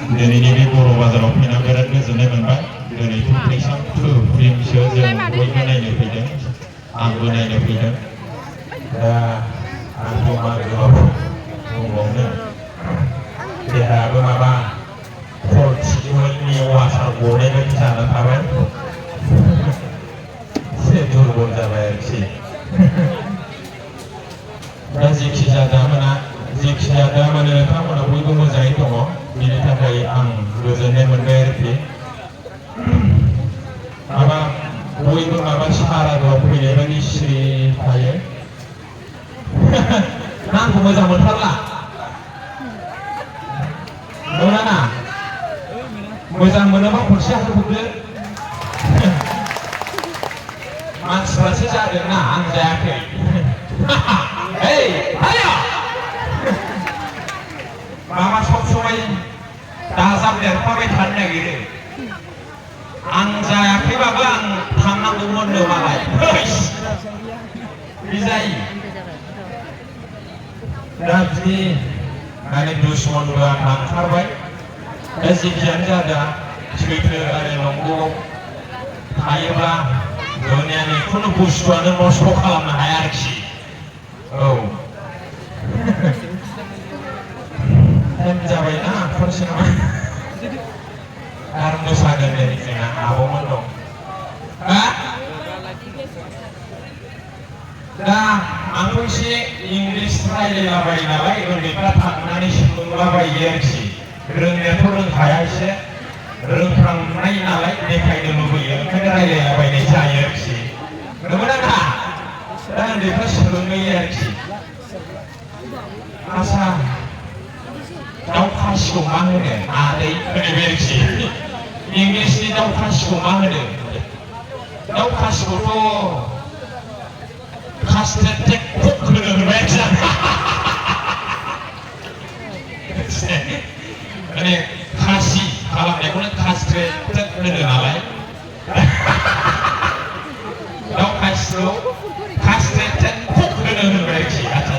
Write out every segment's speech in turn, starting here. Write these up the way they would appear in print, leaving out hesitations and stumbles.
दिनैनि बे बर' बाजाराव फैना बिराद गोजोननाय मोनबाय दिनैथ' फैसाम फिल्मसो जों बयबो नायनो फैदों आंबो नायनो फैदों दा आंथ' मा गोलाव बुंबावनो देहायाबो माबा खर थिखिमोननि वासार गनाय बायदि जानानै थाबाय एसे दुरबल जाबाय आरोखि दा जेखि जाया माने नोंथांमोना बयबो मोजाङै दङ बिनि थाखाय आं गोजोननाय मोनबाय आरोखि माबा बयबो माबा सारादुआव फैनाय बायदि सिरि थायो आंखौ मोजां मोनथारला नङा मोजां मोनोबा खनसे होबोदो मानसिफ्रासो जादोंना आं जायाखै माबा सब समाय दाजाब देरफाबाय थानो नागिरो आं जायाखैबाबो आं थांनांगौमोननो मालाय बे जायो दा बिदि माने दुश्मनबो आंहा ओंखारबाय दा जेखियानो जादों सैथो आरो नंगौआव थायोब्ला दुनियानि खुनु बुस्थुआनो नस्थ' खालामनो हाया आरोखि औ टाइम जाबायना खनसे नामा आरो मोसागोन नै जोंना आब'मोन दं दा आंथ' एसे इंलिस रायलायलाबायो नालाय उन्दैफ्रा थांनानै सोलोंलाबायो आरोखि रोंनायाथ' रोंखाया एसे रोंफ्रांनाय नालाय देखायनो लुबैयो ओंखायनो रायलायलाबायनाय जायो आरोखि नंगौना नङा दा उन्दैफ्रा सोलोंलायो आरोखि आसा दाउ खासिखौ मा होनो आदै होनो आरोखि इंलिसनि दाउ खासिखौ मा होनो दाउ खासिखौथ' कास्ट्रेटेड कुक होनो होनबाय माने खासि खालामनायखौनो कास्ट्रेटेड होनो नालाय दाउ खासिखौ कास्ट्रेटेड कुक होनो होनबाय आरोखि आচ্ছা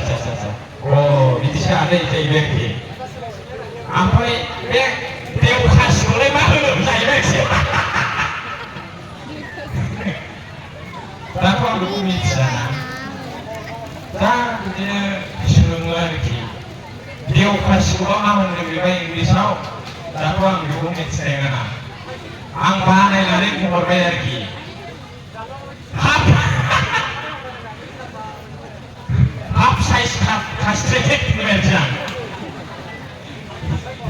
बिदिसो आदै जाहैबाय आरोखि ओमफ्राय बे देव खासिखौलाय मा होनो जाहैबाय आरोखि दाथ' आं बेखौ मिथियाना दा बिदिनो सोलोङो आरोखि देव खासिखौबा मा होनगोन बेबा इंलिसाव दाथ' आं बेखौ मिथिनाय नङा आं बानायनानै बुंहरबाय आरोखि हाफ साइज कास्ट्रेटेड होनबाय आरोखि आं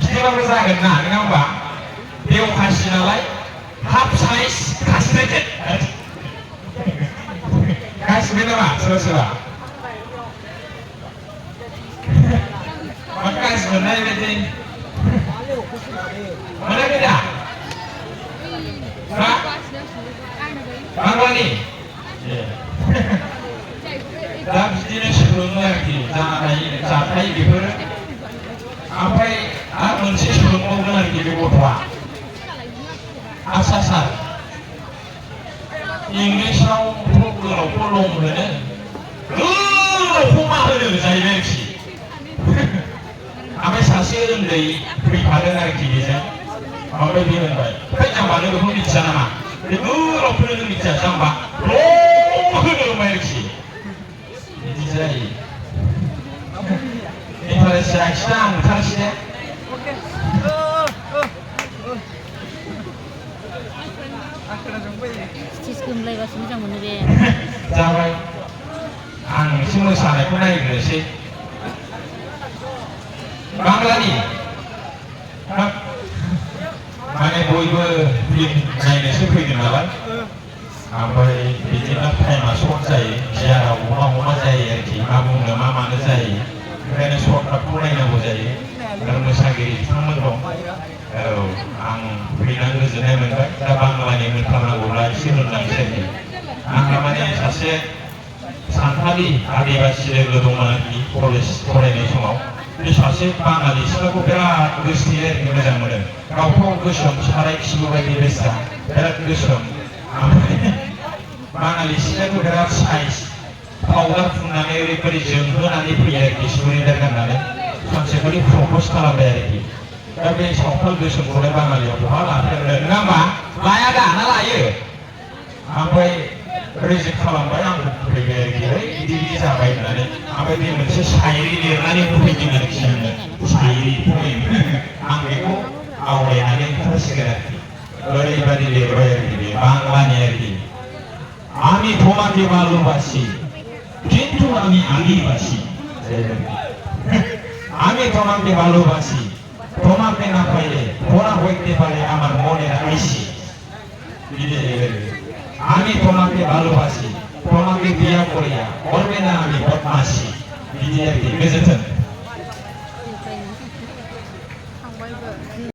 बिदिबाबो जागोन ना नङा होमबा देव खासि नालाय हाफ साइज कास्ट्रेटेड गासिबो नामा सोरबा सोरबा गाज्रि मोननाय बायदि मोनाखै दा बांलानि दा बिदिनो सोलोङो आरोखि जाथाय बेफोरो ओमफ्राय आरो मोनसे सोलोंबावगोन आरोखि बे गथ'आ आच्छा सार इंलिसाव गोलावखौ लं होनो गोलावखौ मा होनो जाहैबाय आरोखि ओमफ्राय सासे उन्दै फैफादों आरोखि बेजों ओमफ्राय बे होनबाय फै जाम्बानो बेखौ मिथिया नामा बे गोलावखौनो नों मिथिया जाम्बा लं होनो होनबाय आरोखि बिदि जायो इन्टारेस्ट जायाखिसै आं ओंखारसै दे स्टेज गोमलायबासो मोजां मोनो बे जाबाय आं एसे मोसानायखौ नायग्रोनोसै बांलानि माने बयबो फिल्म नायनोसो फैदों नालाय ओमफ्राय बिदिनो टाइमा सर्ट जायो बियाराव हमा जायो आरोखि मा बुंनो मा मानो जायो ओंखायनो सर्टकाटखौ नायनांगौ जायो आरो मोसागिरि बिथांमोन दं औ आं फैनानै गोजोननाय मोनबाय दा बांलानि मोनथारनांगौब्ला एसे रोंलांसै आंहा माने सासे सानथालि आदिबासि लोगो दंमोन आरोखि कलेज फरायनाय समाव बे सासे बाङालि सिख्लाखौ बिराद गोसोयो आरोखि मोजां मोनो गावथ' गोसोम साराय खिबु बायदि बेसा बिराद गोसोम ओमफ्राय बाङालि सिख्लाखौ बिराद साइज पाउडार फुननानै ओरैबायदि जोंहोनानै फैयो आरोखि सुरिदार गाननानै सानसेखालि प्रप'ज खालामबाय आरोखि दा बे सावथाल गोसोमखौलाय बाङालियाव बहा लाफेरनो नङा होमबा लाया दा ना लायो ओमफ्राय रिजेक्ट खालामबाय आंखौ फैबाय आरोखि बिदि जाबाय होननानै ओमफ्राय बे मोनसे शायरि लिरनानै होफैदों आरोखि आंनो शायरि पएम आं बेखौ आवरायनानै खोन्थासिगोन आरोखि ओरैबादि लिरबाय आरोखि बे बांलानि आरोखि আমি তোমাকে ভালোবাসি কিন্তু আমি আদিবাসী আমি তোমাকে ভালোবাসি তোমাকে না পাইলে পড়া হইতে পারে আমার মনের আইসি আমি তোমাকে ভালোবাসি তোমাকে বিয়া করিয়া করবে না আমি বদমাশি বিজেপি